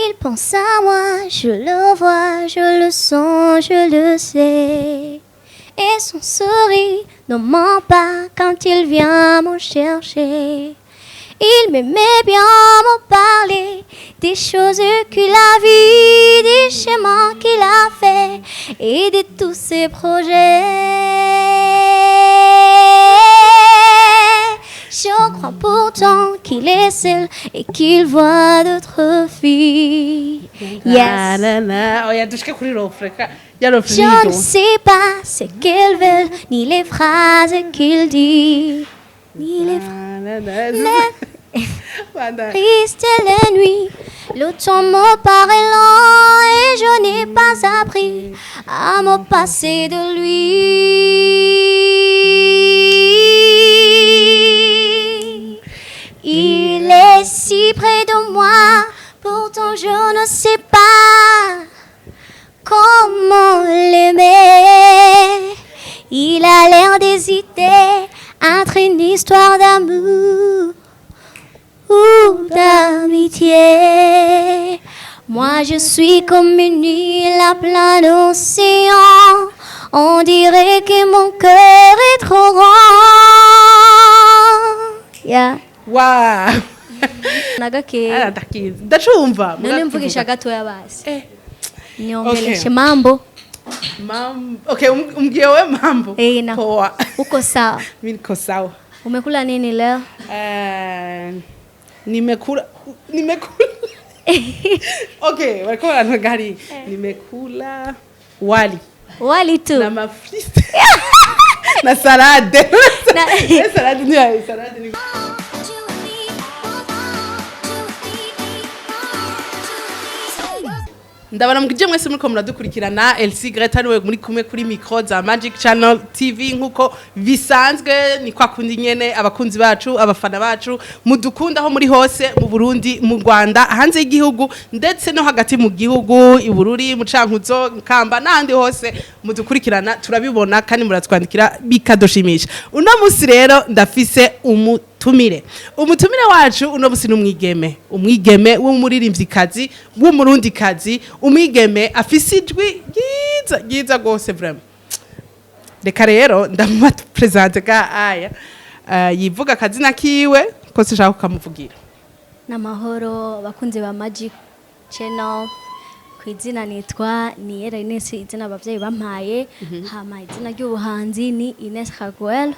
Il pense à moi, je le vois, je le sens, je le sais. Et son sourire ne ment pas quand il vient me chercher. Il m'aimait bien me parler des choses qu'il a vues, des chemins qu'il a fait et de tous ses projets. Je crois pourtant qu'il est seul et qu'il voit d'autres filles. Na, Yes. na, na. Oya, dushike kuri refrain ya refrain. Je ne Niyo. sais pas ce qu'elles veulent, ni les phrases qu'il dit, ni les Na, na, na. Banda. Triste les nuits. Le temps me paraît lent et je n'ai pas appris à me passer de lui. Il est si près de moi, pourtant je ne sais pas comment l'aimer. Il a l'air d'hésiter entre une histoire d'amour ou d'amitié. Moi, je suis comme une île à plein océan. On dirait que mon cœur est trop grand. Yeah. Wow. Nagake. Ara ndakizi, ndacumva. None mvugisha gatoya basi. Eh. Niongeleshe Okay. mambo. Mambo. Okay, umbwiye we mambo. Eh, na. Poa. Uko sawa? Mimi niko sawa. Umekula nini leo? Nimekula, nimekula. Okay, walikuwa wanangalia. Nimekula wali Wali tu. Na mafrites na salade. Salade ni salade ni. Ndabona mukije mwese muriko muradukurikirana. Elsie Greta niwe muri kumwe kuri micro za Magic Channel TV. Nkuko bisanzwe, ni kwa kundi nyene, abakunzi bacu, abafana bacu mudukunda aho muri hose, mu Burundi, mu Rwanda, hanze y'igihugu, ndetse no hagati mu gihugu, i Bururi, mu Cankuzo, Kamba n'ahandi hose mudukurikirana, turabibona kandi muratwandikira bikadushimisha. Uno musi rero ndafise umutumire. Umutumire wacu uno musi ni umwigeme, umwigeme w'umuririmvyikazi w'umurundikazi, umwigeme afise ijwi ryiza ryiza rwose vraiment. Reka rero ndamupresente ga aya, yivuga akazina kiwe ko sinshaka kukamuvugira. N'amahoro bakunzi ba Magic Channel. Ku izina nitwa Niyera Ines, izina abavyeyi bampaye. Hama izina ry'ubuhanzi ni Ines Raguel,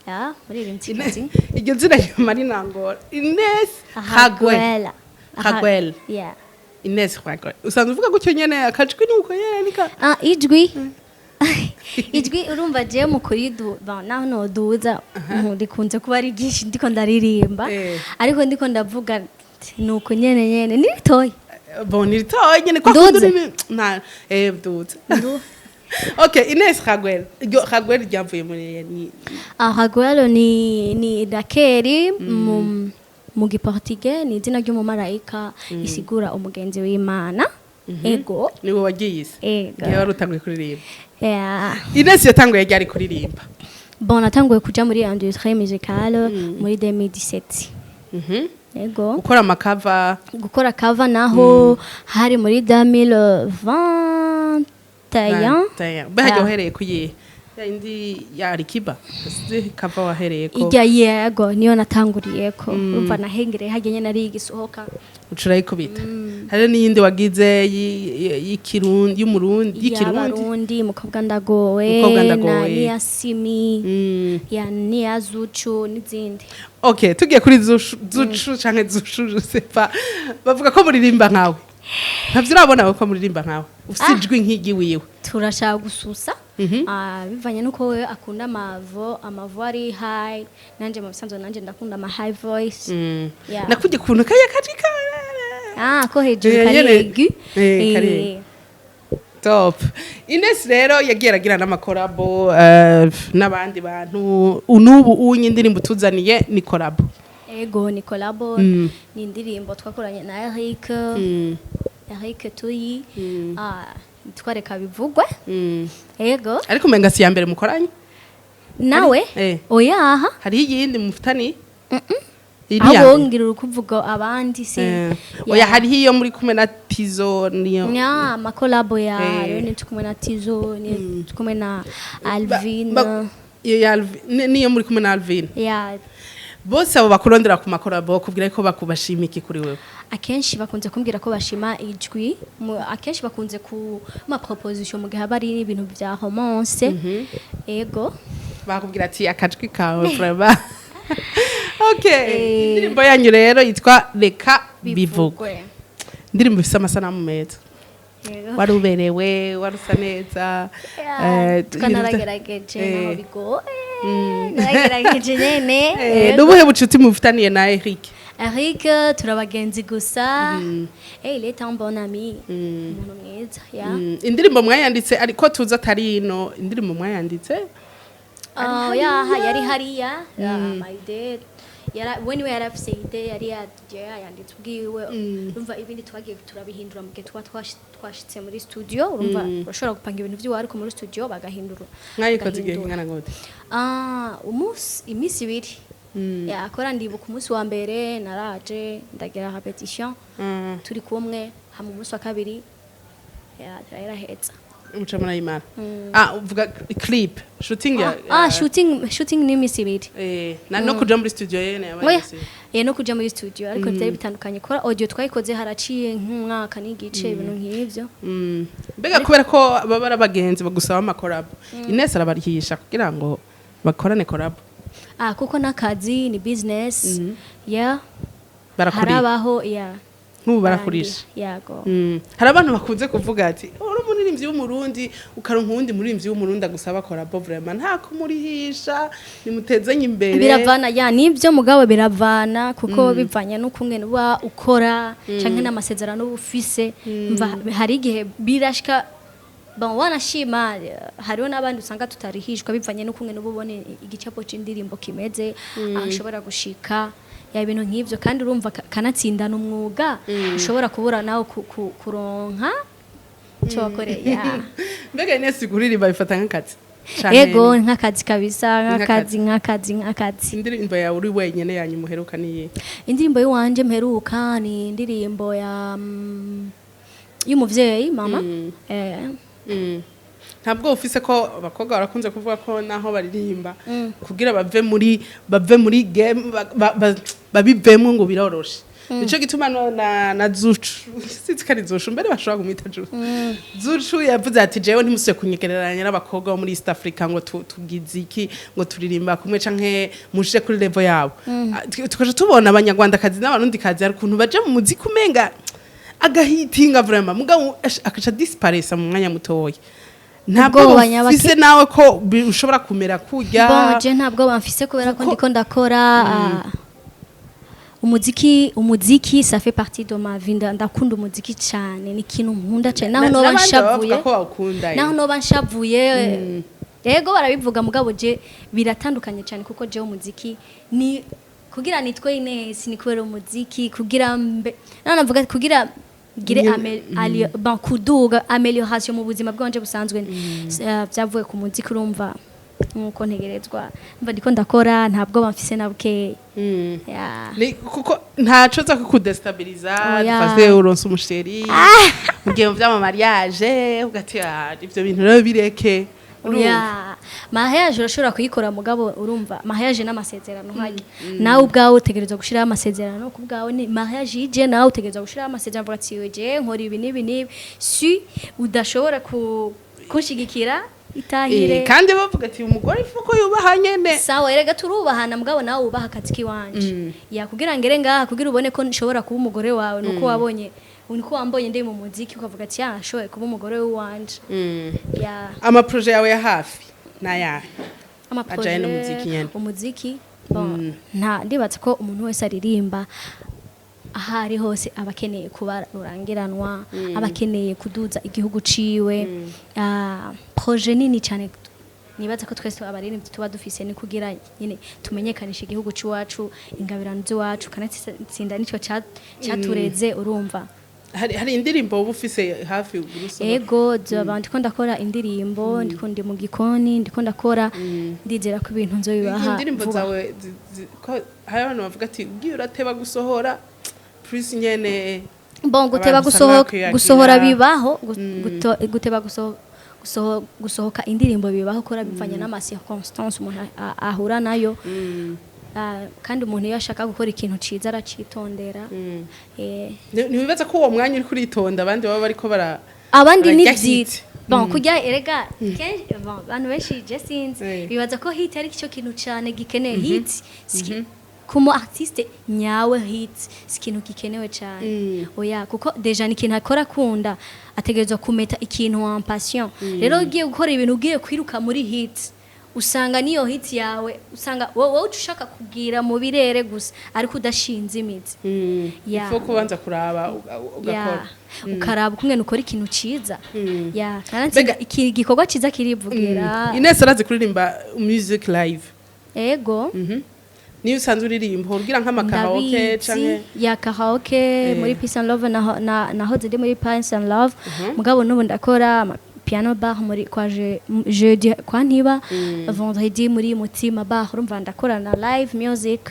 ya muririmvyikazi. Iryo zina nyuma rinangora. Ines Raguel. Raguel. Raguel. Yeah. Ines Raguel. Usanzwe uvuga gutyo nyene? Akajwi ni uko nyene nika? Ah, ijwi urumva jewe mu kuridu, bon, naho noduza rikunze kuba ari ryinshi ndiko ndaririmba, ariko ndiko ndavuga nuko nyene nyene ni ritoyi. Bon, ni ritoya nyene kwa Nduze. kundi nta duze. Okay, Ines Raguel, iryo Raguel ryavuye muri ni? Ah, Raguel ni Rakeri mu giportugais, ni izina ry'umumarayika isigura umugenzi w'Imana. Ego. Niwe wagiyise? Ego. Niwe wari utanguye kuririmba? Yeah. Ines yatanguye ryari kuririmba? Bon, natanguye kuja muri industrie musicale muri 2017. Ego. Gukora ama cover? Gukora cover naho hari muri 2021. Mbe hajya Yeah. wahereye kuyihe? Ya indi ya Alikiba? Sinzi cover wahereye ko. Ijya, yego, niyo natanguriyeko. Urumva nahengereye harya nyene ari igisohoka. Ucurayikubita. Hari n'iyindi wagize y'ikirundi, y'umurundi, y'ikirundi. Y'abarundi, Mukobwa Ndagowe. Mukobwa Ndagowe. Na niya Simi, ya niya Zucu n'izindi. Okay, tugiye kuri Zucu. Zucu canke Zushu, je sais pas, bavuga ko muririmba nkawe. Ntavyo urabona ko muririmba nkawe? Ufise ijwi nk'igi wiwe? Turashaka gususa. Ah, bivanye nuko we akunda amavo ari high, nanje mu bisanzwe nanje ndakunda ama high voice. Yeah. Nakujye kuntu kaya kajwi ka Ah, ko hejuru, Eh, kari nyene. aigu. Eh, kari aigu. Top. Ines rero yagiye aragira n'ama collabo n'abandi bantu. Unubu unye indirimbo tuzaniye ni collabo? Ego, ni collabo. Ni indirimbo twakoranye na Eric, Eric Tuyi. Ah, twareka bivugwe. Ego. Ariko umenga si ya mbere mukoranye. Nawe? Eh. Oya, aha. Hariho iyindi mufitaniye? Iyi ni iya Ahubwo mbere. ngira uri kuvuga abandi si? Oya, hariho iyo muri kumwe na Tizo, niyo. Nya ama collabo ya hariho ni kumwe na Tizo, ni kumwe na Alvin. Iyo ya Alvin, niyo muri kumwe na Alvin. Ya. Bose abo bakurondera ku ma collabo, kubwira ko bakubashima iki kuri wewe? Akenshi bakunze kumbwira ko bashima ijwi. Akenshi bakunze ku ma proposition mu gihe haba ari ibintu bya romance, ego. Bakubwira ati akajwi kawe vraiment. Okay, indirimbo yanyu rero yitwa Reka Bivugwe, indirimbo ifise amasanamu meza. Yego. Wari uberewe, wari usa neza. Twanaragerageje naho bigoye, naragerageje nyene. Yego. N'ubuhe bucuti mufitaniye na Eric? Eric turabagenzi gusa. Il est un bon ami, umuntu mwiza ya. Indirimbo mwayanditse, ariko tuzi atari ino indirimbo mwayanditse? Oh, ya yari hariya ya my dad yara we niwe yari afise idée, yari yayanditse ubwiwe. Urumva ibindi twagiye turabihindura mu gihe tuba twashitse muri studio. Urumva urashobora gupanga ibintu by'iwawe, ariko muri studio bagahindura. Mwayikoze igihe Bagahindura. kingana gute? Ah, umunsi, iminsi 2. Yakora ndibuka umunsi wa mbere naraje ndagira répétition turi kumwe, hama umunsi wa kabiri ya turaheza. Muca murayimara. Ah, uvuga clip shooting ya? Ah, shooting ni iminsi 2. Na no kuja muri studio yene yabaye Oya, isi. no kuja muri studio, ariko byari bitandukanye kora audio twayikoze haraciye nk'umwaka n'igice, ibintu nk'ivyo. Mbega kubera ko baba ari abagenzi bagusaba ama collabo, Ines arabarihisha kugira ngo bakorane collabo? Ah, kuko n'akazi ni business, yeah. Barakuriha? Harabaho, yeah. Nk'ubu barakurisha? Yago. Hari abantu bakunze kuvuga ati uri umuririmbyi w'Umurundi, ukaronka uwundi muririmbyi w'Umurundi agusaba collabo, vraiment nta kumurihisha, nimutezanye imbere. Biravana, ya, nibyo, mugabo biravana kuko bivanye n'ukungene uba ukora canke n'amasezerano uba ufise. Mva hari igihe birashika, bon, wanashima hariho n'abandi usanga tutarihishwa bivanye n'ukungene uba ubona igicapo c'indirimbo kimeze, aho ushobora gushika, ya, ibintu nk'ivyo. Kandi urumva kanatsindana umwuga ushobora kubura nawe kuronka icyo wakoreye, ya. Mbega Ines, kuririmba bifata nk'akazi? Canke Ego, nk'akazi kabisa, Nk'akazi. nk'akazi, nk'akazi, nk'akazi. Indirimbo yawe uri wenyene yanyu muheruka niye? Indirimbo y'uwanje mperuka ni indirimbo ya y'umuvyeyi mama. Ntabwo ufise ko abakobwa barakunze kuvuga ko naho baririmba kugira bave muri game babivemo ngo biroroshe. Nico gituma no na Zucu, sinzi ko ari Zucu, mbere bashobora kumwita Zucu. Zucu yavuze ati jewe ntimusubire kunyegereranya n'abakobwa bo muri East Africa ngo tugize iki, ngo turirimba kumwe canke mushire kuri level yabo. Ah, tukaja tubona Abanyarwandakazi n'Abarundikazi hari ukuntu baja mu muziki umenga agahitinga vraiment, mugabo akaca disparesa mu mwanya mutoya. Ntabwo Ubwoba nyabaki. ufise nawe ko ushobora kumera kurya? Bon, je ntabwo bamfise kubera ko ndiko ndakora umuziki. Umuziki ça fait partie de ma vie. Ndakunda umuziki cyane, ni ikintu nkunda cyane naho noba N'abandi baba bavuga nshavuye. ko bawukunda. Naho noba nshavuye, yego, barabivuga, mugabo je biratandukanye cyane kuko je umuziki ni kugira nitwe Ines, ni kubera umuziki, kugira mbe navuga kugira gire bon, kuduga amélioration mu buzima bwanje busanzwe. Byavuye ku muziki. Urumva nkuko ntegerezwa mva ndiko ndakora, ntabwo bamfise na bukeya. Ya. Ni kuko ntaco za kukudestabiliza? Oya. Dufate uronse umu chéri, mugiye mu vy'ama mariage, ugati "Ah, ivyo bintu rero bireke." Urumva? Oya, mariage urashobora kuyikora, mugabo urumva mariage n'amasezerano hajya nawe ubwawe utegerezwa gushiraho amasezerano ku bwawe. Ni mariage ije nawe utegerezwa gushiraho amasezerano, uvuga ati je nkora ibi n'ibi n'ibi, si udashobora kunshigikira itahire. Kandi bavuga ati umugore ifu ko yubaha nyene. Sawa, erega turubahana, mugabo nawe wubaha akazi kiwanje, ya, kugira ngere ngaha, kugira ubone ko nshobora kuba umugore wawe, nuko wabonye, nuko wambonye ndi mu muziki ukavuga ati ya, ashoboye kuba umugore w'iwanje, ya. Ama projets yawe ya hafi n'ayahe? Ama Ajanye n'umuziki nyene. Umuziki, bon, nta ndibatse ko umuntu wese aririmba aho ari hose aba akeneye kuba rurangiranwa, aba akeneye kuduza igihugu ciwe. Ah, projet nini cyane nibaza ko twese abaririmbyi tuba dufise ni kugira nyine tumenyekanishe igihugu c'iwacu, ingabirano z'iwacu, kanatsinda nico catureze, urumva. Hari indirimbo uba ufise hafi urusohora? Ego, zoba ndiko ndakora indirimbo, ndiko ndi mu gikoni, ndiko ndakora, ndizera ko ibintu nzobibaha Indirimbo vuba. zawe ko hari abantu bavuga ati ugiye urateba gusohora plus nyene. Bon, guteba Abantu usanga gusohoka, bakwiyakira. gusohora bibaho, guteba gusohoka indirimbo bibaho, kora bivanye n'ama circonstances umuntu ahura nayo. Ah, kandi umuntu iyo ashaka gukora ikintu ciza aracitondera. Ntiwibaza ko uwo mwanya uri kuritonda abandi baba bariko bara Abandi ni bararya vyiza hit? Bon, kurya erega kenshi, bon, abantu benshi je sinzi, bibaza ko hit ari cyo kintu cane gikeneye. Hit ku mu artiste nyawe, hit si ikintu gikenewe cane, oya, kuko déjà ni ikintu akora akunda, ategerezwa kumeta ikintu en passion. Rero ugiye gukora ibintu ugiye kwiruka muri hit, usanga niyo hit yawe, usanga wowe uca ushaka kugira mu birere gusa, ariko udashinze imizi. Ya. Ifo kubanza kuraba ugakora. Ya, ukaraba ukumwe ukora ikintu ciza, ya, kanatsinda iki gikorwa ciza kirivugira. Ines arazi kuririmba music live? Ego. Niyo usanzwe uririmba, ugira nk'amakaraoke Ndabizi. canke? Ya, karaoke muri Peace and Love, nahoze ndi muri Peace and Love, mugabo n'ubu ndakora ama piano bar muri kwa jeudi kwa Ntiba, vendredi muri Mutima Bar. Urumva ndakora na live music.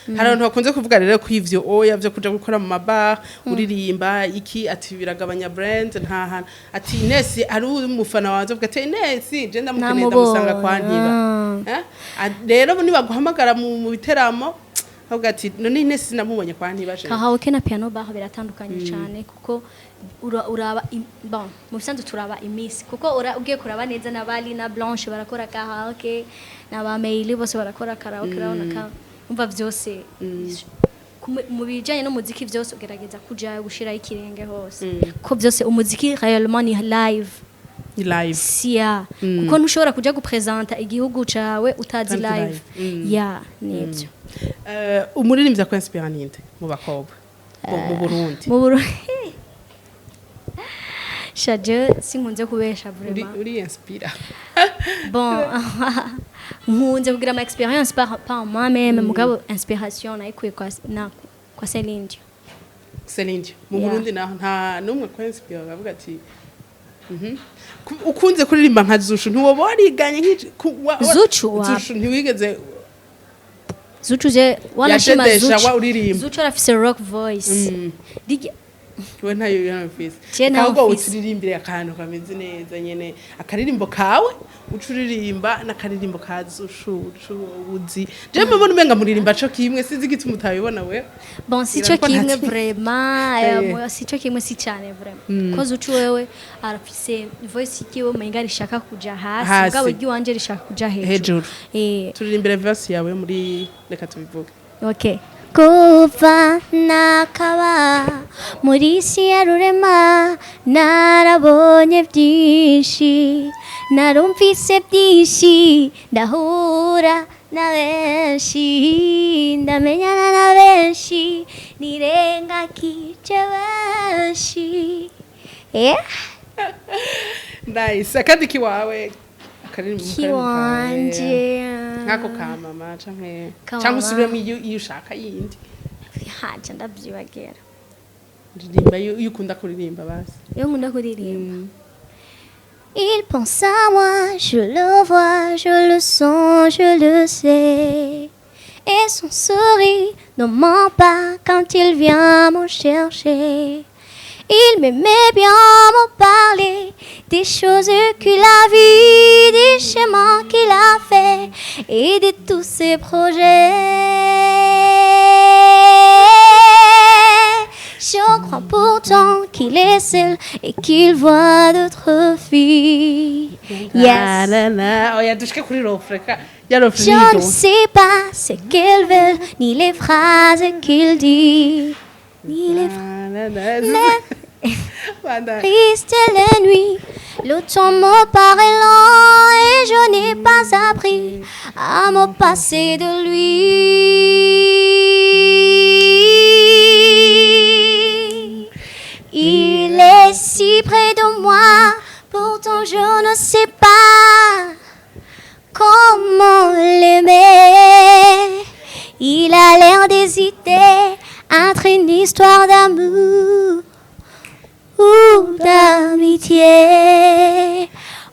Hari abantu bakunze kuvuga rero ko ivyo oya vyo kuja gukora mu mabar uririmba iki, ati biragabanya brand, nta hantu ati Ines ari umufana wawe avuga ati Ines je ndamukeneye, ndamusanga kwa Ntiba. Eh? Rero nibaguhamagara mu biteramo avuga ati none Ines namubonye kwa Ntiba je. Karaoke na piano bar biratandukanye cyane, kuko uraba bon, mu bisanzwe turaba imisi, kuko ugiye kuraba neza na Bali na Blanche barakora karaoke, na ba Meili bose barakora karaoke. Urabona ka umva vyose mu bijanye n'umuziki vyose ugerageza kujayo gushiraho ikirenge hose, ko vyose umuziki réellement ni live. Ni live. Siya, kuko ntushobora kuja gupresenta igihugu cawe utazi Utazi live. Live. Ya, nibyo. Umuririmbyi akwinspira ninde mu bakobwa mu Burundi? Mu Burundi shaje sinkunze kubesha. Uri Vraiment. uri inspira? Bon, nkunze kugira ama expérience par moi-même, mugabo inspiration nayikuye kwa Celine Dion. Celine Dion mu Yeah. Burundi naho nta numwe kwinspira bavuga ati Ukunze kuririmba nka Zushu, ntiwoba wariganye nk'iki Zuchu Zushu ntiwigeze? Zuchu je wanashima. Yajedesha Zuchu wa uririmba. Zuchu arafise rock voice. We ntayo yamfise. Je ntayo Ahubwo mfise. uturirimbire akantu kameze neza nyene, akaririmbo kawe uca uririmba n'akaririmbo ka Zushu ucu uzi. Je mbona umenga muririmba co kimwe, sinzi igituma utabibona we. Bon, si cyo Ngira ko kimwe nta vraiment, si cyo kimwe, si cyane vraiment, ko Zuchu wewe arafise voice ikiwe umenga rishaka kuja hasi, Hasi. mugabo iry'iwanje rishaka kuja hejuru. Hejuru. Eh. Turirimbire verse yawe muri reka tubivuge. Okay. Kuva nakaba muri isi ya rurema, narabonye byinshi, narumvise byinshi, ndahura na benshi, ndamenyana na benshi, nirengagije benshi. Yeah. Nice. Akandi kiwawe, akaririmbo Kiwanje? Nk'ako ka mama canke Ka canke mama. usubiremo iyo ushaka yindi. Haja ndavyibagira. Ririmba iyo ukunda kuririmba basi. Iyo nkunda kuririmba. Il pense à moi, je le vois, je le sens, je le sais. Et son sourire ne ment pas quand il vient me chercher. Il m'aimait bien me parler des choses qu'il a vues, des chemins qu'il a fait et de tous ses projets. Je crois pourtant qu'il est seul et qu'il voit d'autres filles. Na, Yes. na, na. Oya, dushike kuri refrain ya refrain. Je ne sais pas ce qu'elles veulent, ni les phrases qu'il dit, ni les phrases tristes les nuits. Le temps me paraît lent et je n'ai pas appris à me passer de lui. Il est si près de moi, pourtant je ne sais pas comment l'aimer. Il a l'air d'hésiter entre une histoire d'amour d'amitié.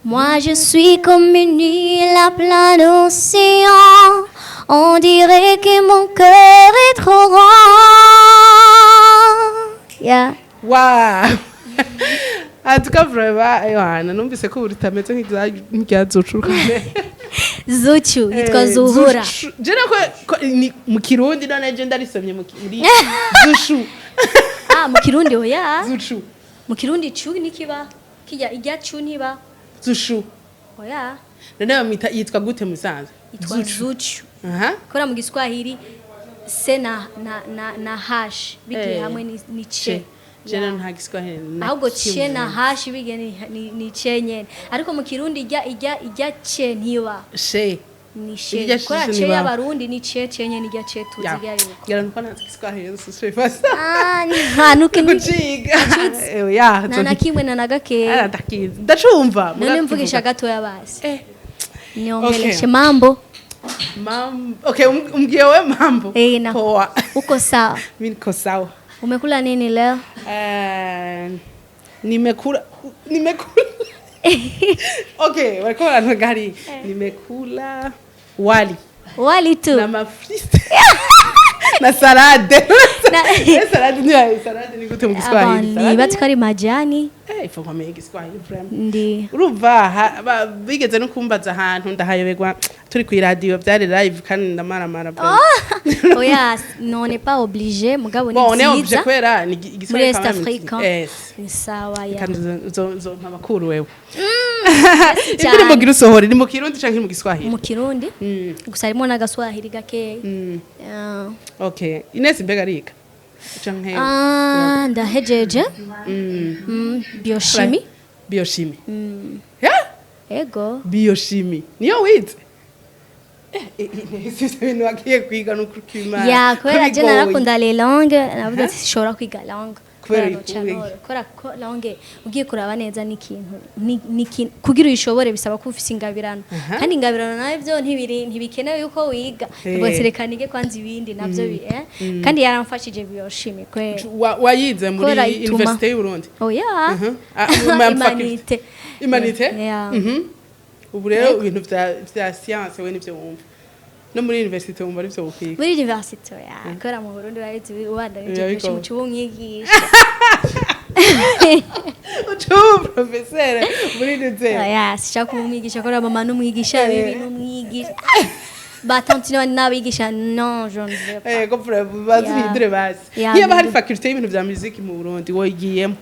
Moi, je suis comme une île à plein océan. On dirait que mon cœur est trop grand. Yeah. Wow. En tout cas, vraiment, Yohana, numvise ko ritameze nk'irya Zuchu. Zuchu, yitwa Zuhura. Je ko ni mu Kirundi, none je ndarisomye muri Zushu. Ah, mu Kirundi oya. Zuchu. Mu Kirundi chu nikiba. Kijya ijya chu ntiba. Zushu. Oya. None bamwita, yitwa gute musanzwe? Yitwa Zuchu. Aha. Kora mu Giswahili se na hash bigiye hamwe ni che. Je rero nta Giswahili na Ahubwo kimwe. che na hash bigiye ni che nyene. Ariko mu Kirundi ijya che ntiba. She. Ni she. Irya Kora she che ntiba. y'Abarundi ni che che nyene, ijya che tuzi Ya. ijya yuko. Ngira nuko nta Giswahili sose. Ah, ni nta Kuciga. Ya. Na kimwe na gakeya. Ndakizi. Ndacumva. None mvugisha gatoya basi. Niongeleshe. Okay. Mambo. Mambo. Okay, umbwiye we mambo. Eh, na. Poa. Uko sawa? Mimi niko sawa. Umekula nini leo? Nimekula, nimekula. Okay, walikuwa wanagari. Nimekula wali Wali tu. na mafrites na salade. Salade ni salade ni gute mu Giswahili? Aba, nibatse ko ari majani. Eh, ifo nkomeye Igiswahili vraiment. Ndi. Urumva bigeze no kumbaza ahantu ndahayoberwa turi ku radio, byari live kandi ndamaramara vraiment. Oya, non, on n'est pas obligé, mugabo ni Bon, on est obligé vyiza. kubera ni Muri Igiswahili East quand même. Africa. Yes. Ni sawa ya. Kandi uzompa amakuru wewe. Cyane. Indirimbo gira usohora iri mu Kirundi canke mu Giswahili? Mu Kirundi. Gusa harimo n'agaswahili gakeya. Ah. Okay, Ines mbega ariga canke? Ah, ndahejeje. Biochimie. Biochimie. Yeah? Ego. Biochimie niyo wize? Ines, ivyo bintu wagiye kwiga n'ukuri kw'Imana. Ya, kubera je ko bigoye. narakunda les langues, navuga ati sishobora kwiga langue. Kubera Kubera kubera ko langue ugiye kuraba neza n'ikintu kugira uyishobore bisaba ko ufise ingabirano. Kandi ingabirano nayo byo ntibiri, ntibikenewe yuko wiga. Ubwo reka nige kwanza ibindi navyo kandi yaramfashije biochimie kwera. Wayize muri Kubera ituma. Université y'u Burundi? Oya. Ah, mu Humanité. Humanité? Yeah. Ubu rero ibintu vya science we nivyo wumva, no muri université wumva arivyo wokwiga? Muri université ya, kubera mu Burundi barizi ubandanije Biba byinshi bigoye. mu cuba umwigisha. Uca professeur muri nuzeri? Oya, sishaka kuba umwigisha kubera mama n'umwigisha, bibi n'umwigisha, ba tante n'abigisha, non, je ne veux pas. Yego, bazihindure basi. Yeah, Niba hari mpindure. faculté y'ibintu vya musique mu Burundi, woyigiyemo?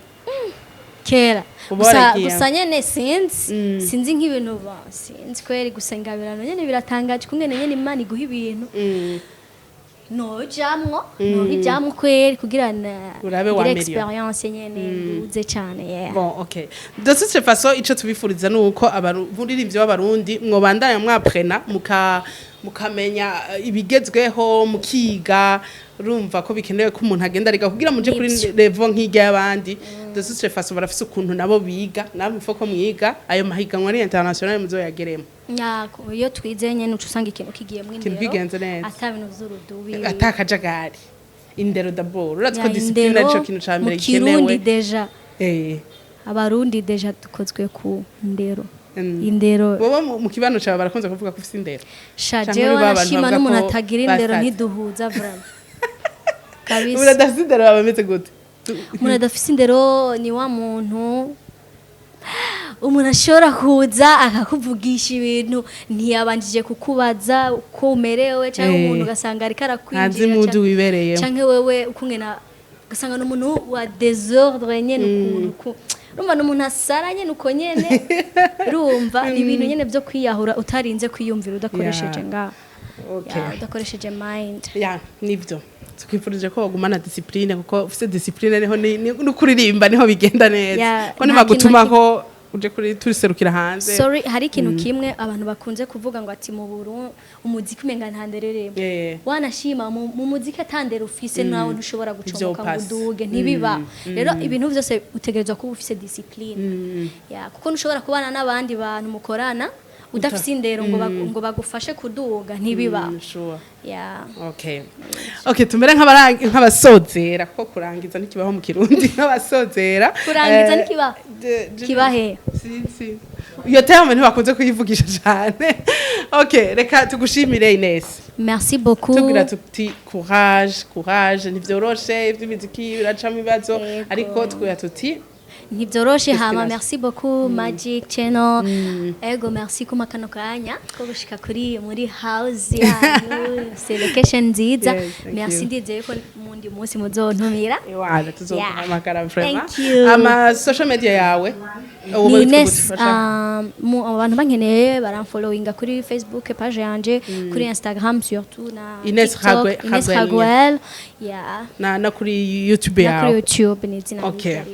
Kera. Uba Gusa waragiyemo. gusa nyene sinzi, sinzi nk'ibintu ba sinzi kweri, gusa ingabirano nyene biratangaje kungene nyene Imana iguha ibintu. Nojamwo, nobijamwo kweri kugira na Urabe ngire wa améliore. expérience nyene nduze cane, yeah. Bon, okay. De toute façon, ico tubifuriza nuko abaririmbyi b'Abarundi mwobandanya mwaprena, mukamenya ibigezweho, mukiga. Urumva ko bikenewe ko umuntu agenda ariga kugira muje kuri Nivyo. level nk'irya y'abandi. De toute façon, barafise ukuntu nabo biga, namwe ifo ko mwiga ayo mahiganwa ari international muzoyageremo. Nyako, iyo twize nyene uca usanga ikintu kigiyemwo Ikintu indero. kigenze neza. Ata bintu vy'urudubi. Ata akajagari, indero d'abord. Urazi ko Ya, discipline indero arico kintu ca mbere mu Kirundi gikenewe. Déjà Abarundi déjà dukozwe ku ndero. Indero. Wowe mu kibano cawe barakunze kuvuga ko ufise indero? Sha, Canke jewe muri ba bantu wanashima bavuga n'umuntu ko atagira indero basaze. ntiduhuza vraiment kabisa. Umuntu adafise indero aba ameze gute? Umuntu adafise indero ni wa muntu, umuntu ashobora kuza akakuvugisha ibintu ntiyabanjije kukubaza uko umerewe, cyangwa umuntu ugasanga ariko Ntazi arakwinjira mudu wibereyemo. Canke wewe ukungena ugasanga ni umuntu wa désordre nyene, ukuntu urumva ni umuntu asara nyene, uko nyene urumva ni ibintu nyene byo kwiyahura utarinze kwiyumvira, udakoresheje nga ya, udakoresheje mind. Ya, nivyo, tukwifurije ko bagumana discipline, kuko ufise discipline niho no kuririmba niho bigenda neza, Ya, ko nta nibagutuma kintu ko uje kuri turiserukira hanze. Sorry, hari ikintu kimwe abantu bakunze kuvuga ngo ati mu Burundi umuziki umenga nta ndererembo. Wanashima mu muziki atandera ufise nawe ntushobora gucomoka ngo Vyopasa. uduge, ntibiba. Rero ibintu byose utegerezwa kuba ufise discipline, ya, kuko ntushobora kubana n'abandi bantu mukorana. Udafise indero ngo bagufashe kuduga, ntibibaho. Yeah. Okay, tumere nk'abasozera, kuko kurangiza ntikibaho mu Kirundi, nk'abasozera. Kurangiza ntikibaho? Kiba he? Si iyo terme ntibakunze kuyivugisha cyane. Okay, reka tugushimire, Ines. Merci beaucoup. Tubwira tuti courage, courage, ntivyoroshe ivy'imiziki, biracamo ibibazo. Ariko tubwira tuti Ntibyoroshe hama. Destination. Merci beaucoup, Magic Channel. Ego, merci kuma kano kanya ko gushika kuri muri house yanyu, c'est location nziza. Yes, thank Merci. you. Ndizeye ko mundi munsi muzontumira. Iwana tuzoguhamagara vraiment. Thank you. Ama social media yawe ubu Ni witwa Ines. gute? Bashaka? Abantu bankeneye baramfollowinga kuri Facebook page yanje, kuri Instagram surtout na Ines TikTok. Ines Ines Raguel. Raguel, yeah. Na kuri YouTube Na kuri yawe? YouTube ni izina rimwe.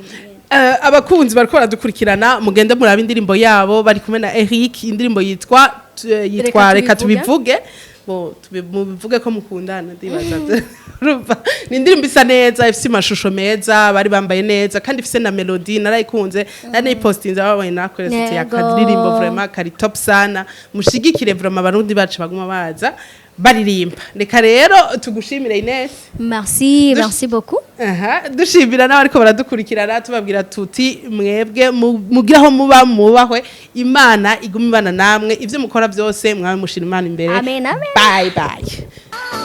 Abakunzi bariko baradukurikirana, mugende muraba indirimbo yabo bari kumwe na Eric, indirimbo yitwa Reka Reka Tubivuge. Bo mubivuge ko mukundana, ndibaza. Urumva ni indirimbo isa neza, ifise amashusho meza, bari bambaye neza, kandi ifise na melody narayikunze, nari nayipostinze, babonye nakorese ati akadirimbo vraiment kari top sana. Mushigikire vraiment Abarundi bacu baguma baza baririmba. Reka rero tugushimire, Ines. Merci, merci beaucoup. Aha, dushimira n'abariko baradukurikirana, tubabwira tuti mwebwe mugire aho muba mubahwe, Imana iguma ibana namwe, ivyo mukora byose mwabe mushira Imana imbere. Amen, amen. Bye bye.